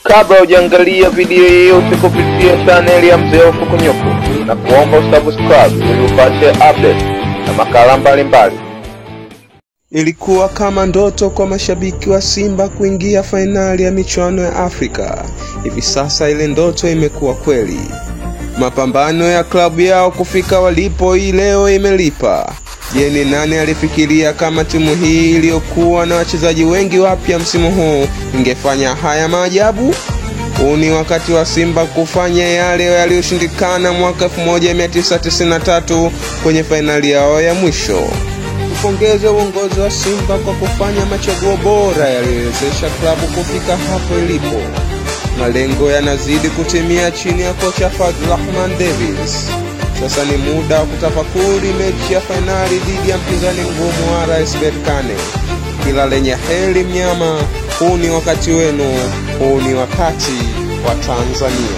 Kabla hujaangalia video yeyote kupitia chaneli ya Mzee wa Fukunyuku, na kuomba usubscribe ili upate update na makala mbalimbali. Ilikuwa kama ndoto kwa mashabiki wa Simba kuingia fainali ya michuano ya Afrika. Hivi sasa ile ndoto imekuwa kweli. Mapambano ya klabu yao kufika walipo hii leo imelipa. Je, ni nani alifikiria kama timu hii iliyokuwa na wachezaji wengi wapya msimu huu ingefanya haya maajabu? Huu ni wakati wa Simba kufanya yale yaliyoshindikana mwaka 1993 kwenye fainali yao ya mwisho. Upongeze uongozi wa Simba kwa kufanya machaguo bora yaliyowezesha klabu kufika hapo ilipo. Malengo yanazidi kutimia chini ya kocha Fadlu Davis. Sasa ni muda wa kutafakuri mechi ya fainali dhidi ya mpinzani mgumu wa RS Berkane. Kila lenye heri mnyama, huu ni wakati wenu, huu ni wakati wa Tanzania.